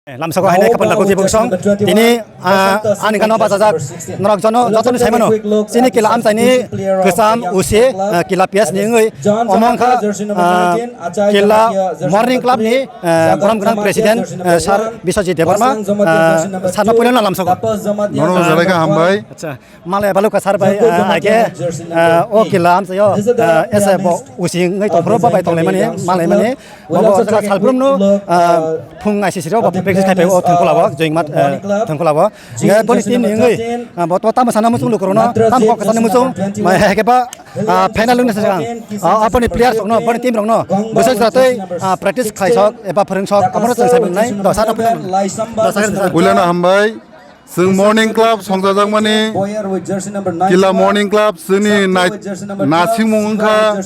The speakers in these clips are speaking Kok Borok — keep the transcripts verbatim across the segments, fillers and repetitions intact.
Lamsako haino khapang lago jibung song. Tini, ah, ani gano bachajak. Norok jono, jotoni saimano. Chini kila amchaini kwcham usi, ah, kila piyas ni wngwi. Omo wngkha, ah, kila Morning Club ni, ah, borom gwnang president, ah, sir Biswajit Debbarma, ah, sir no puilano lamsako. Nono jalai kha hambai. Acha. Malai baluka sar bai, ah, age, ah, o kila amchaio, ah, ese bo usi wngwi tongphuru bo bai tonglaimani, malaimani, bo bo jaga salbrumno, ah, phung aisi siro bo practice khai phai o thangkula bo, joing mat, ah, thangkula bo. Nge boni team ni wngwi, ah, bo to tamo sana muchung lukurokno, tamo kok sana muchung, mai heke ba, ah, final wngna sa ang. Ah, apani player sokno, boni team rokno, bwsai jatwi, ah, practice khai sok, eba phwrwng sok, abono chwng sai nai, do sana phwrwng, do sana. Puilano hambai. Chwng Morning Club songchajakmani Kila Morning Club chwngni nai-, naisingmung wngkha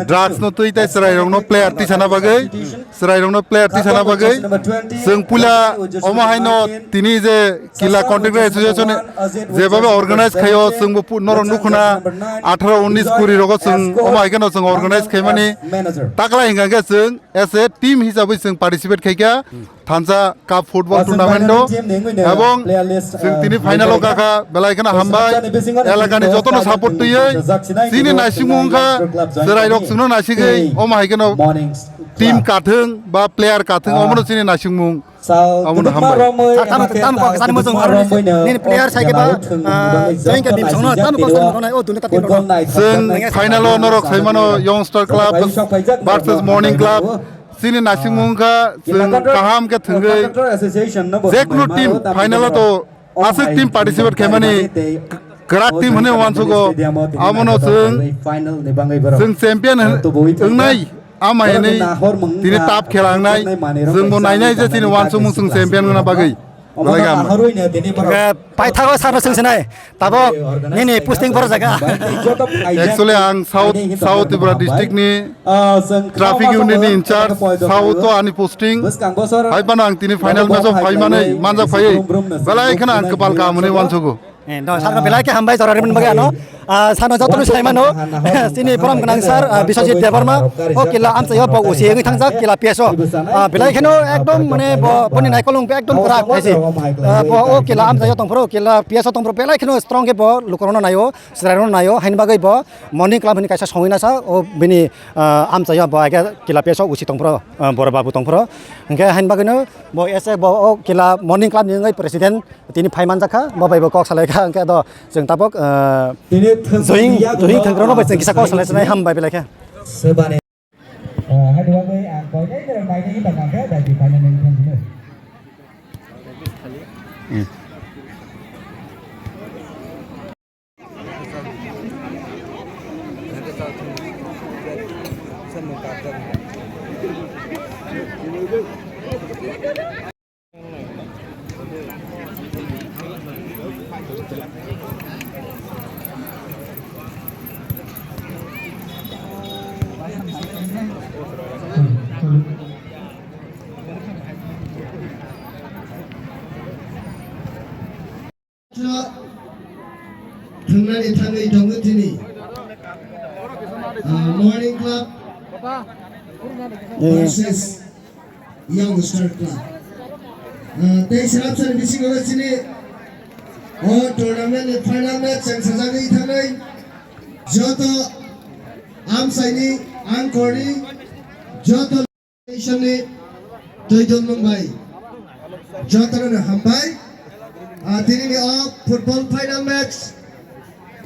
drugs no twi tei chwrairokno player tisana bagwi, chwrairokno player tisana bagwi. Chwng puila omo haino tini je Kila Contractor Association jebabe organize khaio, chwngbo pu-, norok nukhuna atharo unis kuri rogo chwng omo hai kheno chwng organize khaimani. Takla hingkha khe chwng as a team hisabwi chwng participate khaikha. Thansa Cup football tournament o, ebong chwng tini final o kakha, belai kheno hambai. Elakani jotono support twiwi chini naisingmung wngkha, chwrairok chwngno naisigwi omo hai kheno team kathwng ba player kathwng, omono chini naisingmung. Omono hambai. Tamo, tamo kok sani mojong aroni nini player sai khe ba, ah, join khe bim songno tamo kok sani mojong nai o duni tati rok. Chwng final o norok saimano Young Star Club versus Morning Club. Chini naisingmung wngkha chwng kaham khe thwngwi jekunu team final o to aswk team participate khaimani kwrak team hwnwi uansugo. Abono chwng, chwng champion wngnai ama hinwi tini tap khela wngnai, chwngbo nainai je chini uansukmung chwng champion wngna bagwi. Belai kaham. Paithago sarno swngsinai. Tabok nini posting boro jaga. Actually, ang South, South Tripura district ni traffic unit ni in charge, South o ani posting. Hai phano ang tini final match o phai manwi manjak phaiwi belai kheno ang kwpal kaham hwnwi uansugo. Eh, no, sarno belai khe hambai jora rimani bagwi ano. Ah, sarno jotono sai mano. Chini borom gwnang sir, ah, Biswajit Debbarma. O Kila amchaio bo usi wngwi thangjak Kila P S O. Ah, belai kheno ekdom mane bo, boni naikolong ekdom kwrak khaisi. Ah, bo o Kila amchaio tongphuru, Kila P S O tongphuru belai kheno strong khe bo lukurokno naio. Chwrairokno naio, haini bagwi bo Morning Club hwnwi kaisa songwi nasa, o bini, ah, amchaio bo age Kila P S O usi tongphuru, ah, Boro Babu tongphuru. Hwnkhe haini bagwino bo S A bo o Kila Morning Club ni wngwi president tini phai manjakha, bo bai bo kok salaikha, hwnkhe do chwng tabok, ah, join, join thwngkrokno bai chwng kisa kok salai sanai ham bai belai khe. Hai bagwi ang koinai norok nainai wngkha khe, dai di final ni wngkha. Thwngnani thangwi tongo tini, ah, Morning Club versus Young Star Club. Ah, tei srapsani bisingo chini o tournament ni final match chwng sajagwi thangnai joto amchaini angkorni joto ni twi tongmung bai jotono hambai. Ah, tini ni o football final match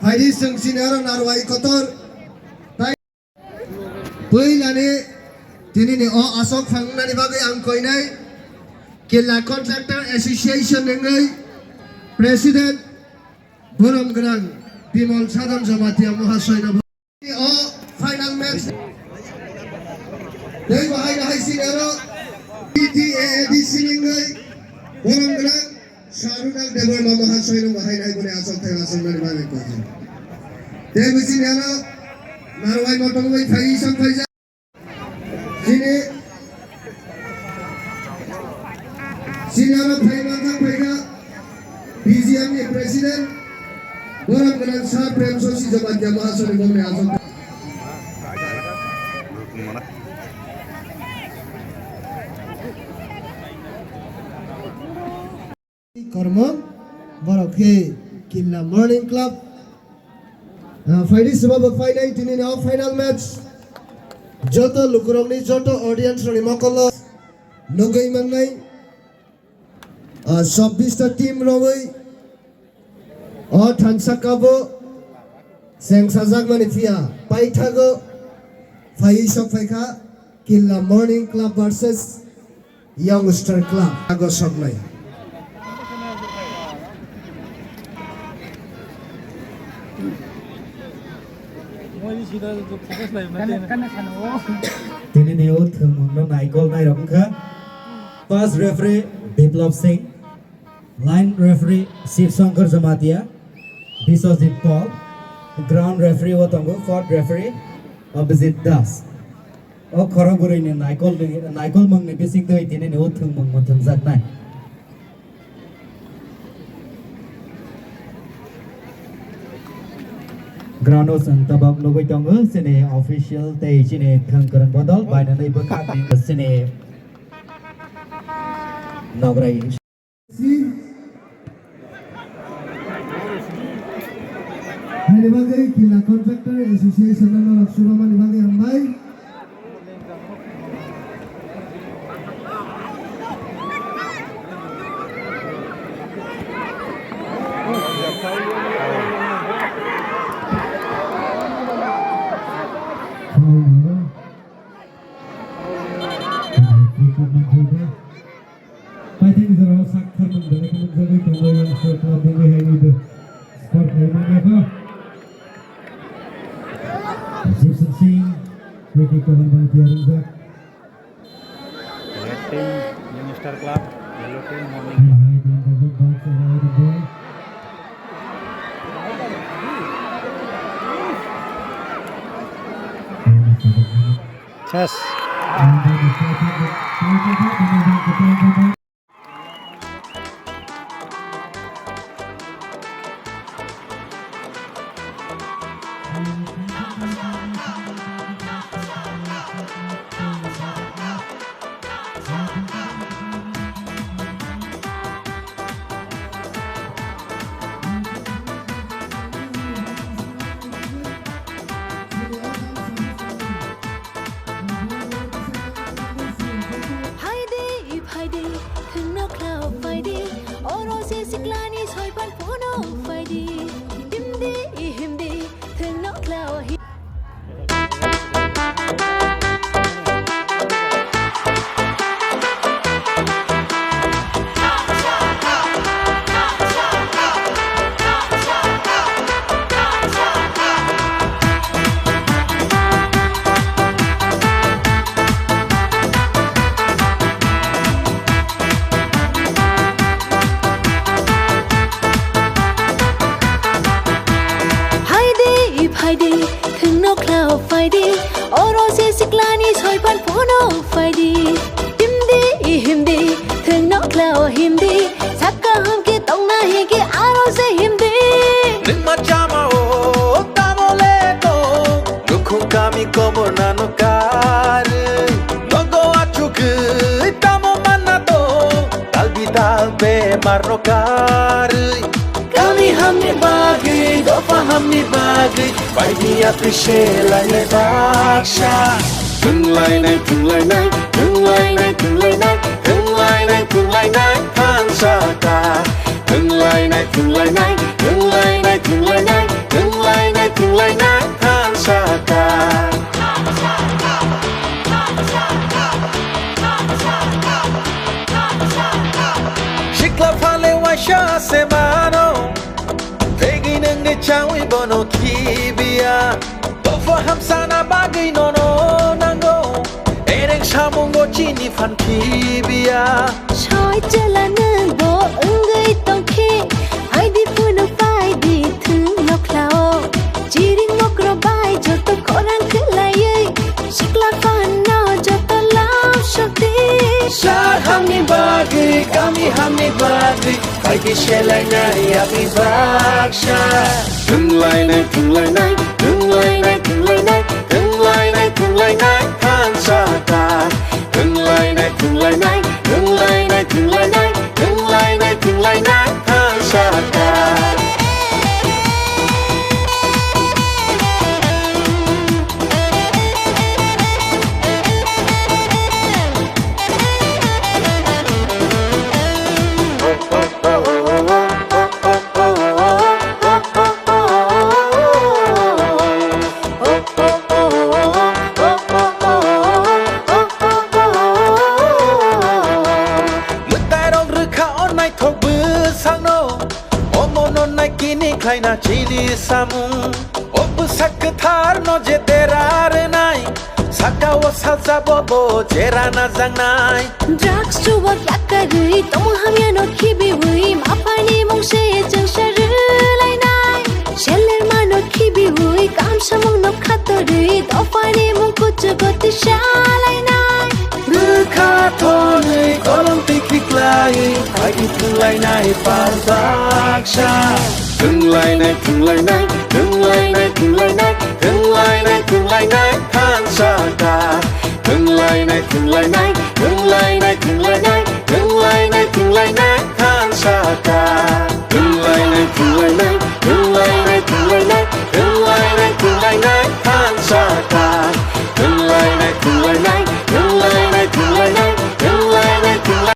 phaidi chwng chini oro narwai kotor. Puilani tinini o aswk phangnani bagwi ang koinai Killa Contractor Association ni wngwi President borom gwnang Bimal Sadam Jamatia Mahasoyno o final match tei bahai bahai sini aro P T A A D C ni wngwi borom gwnang Sarunal Debbarma Mahasoyno bahai nai boni aswk thai aswk nani bagwi koi. Tei bisi nero narwai motong bai phai isang phai ja. Sini, sini aro phai manjak phai ja. B G M ni president, borom gwnang Sir Prem Sosi Jamatia Mahasoyno boni aswk. Kormo, borok khe Killa Morning Club. Ah, phaidi swbabo phainai tini ni o final match. Joto lukurokni, joto audience rokni mokolo nugwi mannai. Ah, chobbish ta team rogwi o thansa kabo chengsajakmani phiya paithago phaiwi sok phaikha Killa Morning Club versus Youngster Club. Ago soknai. Tini ni o thwngmungno naikol nairok wngkha. First referee Biplab Singh, line referee Shiv Shankar Jamatia, Biswajit Paul, ground referee o tongo, fourth referee Abhijit Das. O khorok bwrwini naikol ni, naikol mungni bising twi tini ni o thwngmung mwthangjaknai. Ground o chwng tabok nugwi tongo, chini official tei chini thwng kwrwng bodol bainani bwkhak ni chini nograi. Haini bagwi Killa Contractor Association no norok chubamani bagwi hambai. Paithakni jorao sak thar mung belai khe nukjagwi tongo, Youngster Club ni hai ni score khlai manya kho. Jibson Singh, free kick kaham bai tiyar wngjak. Red team, Youngster Club, yellow team, Morning Club. Hai, hai, team, team, team, team. Chas. Phaidi, phaidi, thwngno khlao phaidi. Oro se siklani soipan phono phaidi. Himdi, himdi, thwngno khlao hi- Phaidi, phaidi, thwngno khlao phaidi. Oro se siklani soipan phono phaidi. Himdi, himdi, thwngno khlao himdi. Sakha hamkhe tongna hikhe aro se himdi. Nwng ma chama o tamo le tong. Nukhung kami komor nano karwi. Nogo achugwi tamo manna tong. Talbi tal bemar no karwi. Kami hamni bagwi, dopha hamni bagwi, baidi atwi se lainai baksa. Thwnglainai, thwnglainai, thwnglainai, thwnglainai, thwnglainai, thwnglainai, thansa ta. Thwnglainai, thwnglainai, thwnglainai, thwnglainai, thwnglainai, thwnglainai, thansa ta. Sikla phale waisa se mano, tegwi nwngni chawi bono khibiya. Dopha hamsana bagwi nono nango, ereng samungo chini phan khibiya. Soi chwla nwng bo wngwi tongkhe, phaidi phunu phaidi thwng nokhlao. Chiring mokro bai joto khorang khwlaiwi, sikla phanno joto love sokdi. Sar hamni bagwi, kami hamni bagwi, phaidi selainai abwi baksa. Thwnglainai, thwnglainai, thwnglainai, thwnglainai, thwnglainai, thwnglainai, thansa ta. Thwnglainai, thwnglainai, thwnglainai, thwnglainai, thwnglainai, thwnglainai, Saina chini samung, o bwsak kwthar no je dera rwnai, saka o sajabo bo jera najaknai. Drugs chuwak yakarwi, tongmung hamya no khibiwi, maphani mung se chwngsa rwlainai. Seler mano khibiwi, kam samung no khatorwi, dophani mung kuchugo tisalainai. Bwkha thonwi kolom tikhiklai, phaidi thwnglainai pal baksa. Thwnglainai, thwnglainai, thwnglainai, thwnglainai, thwnglainai, thwnglainai thansa ta. Thwnglainai, thwnglainai, thwnglainai, thwnglainai, thwnglainai, thwnglainai thansa ta. Thwnglainai, thwnglainai,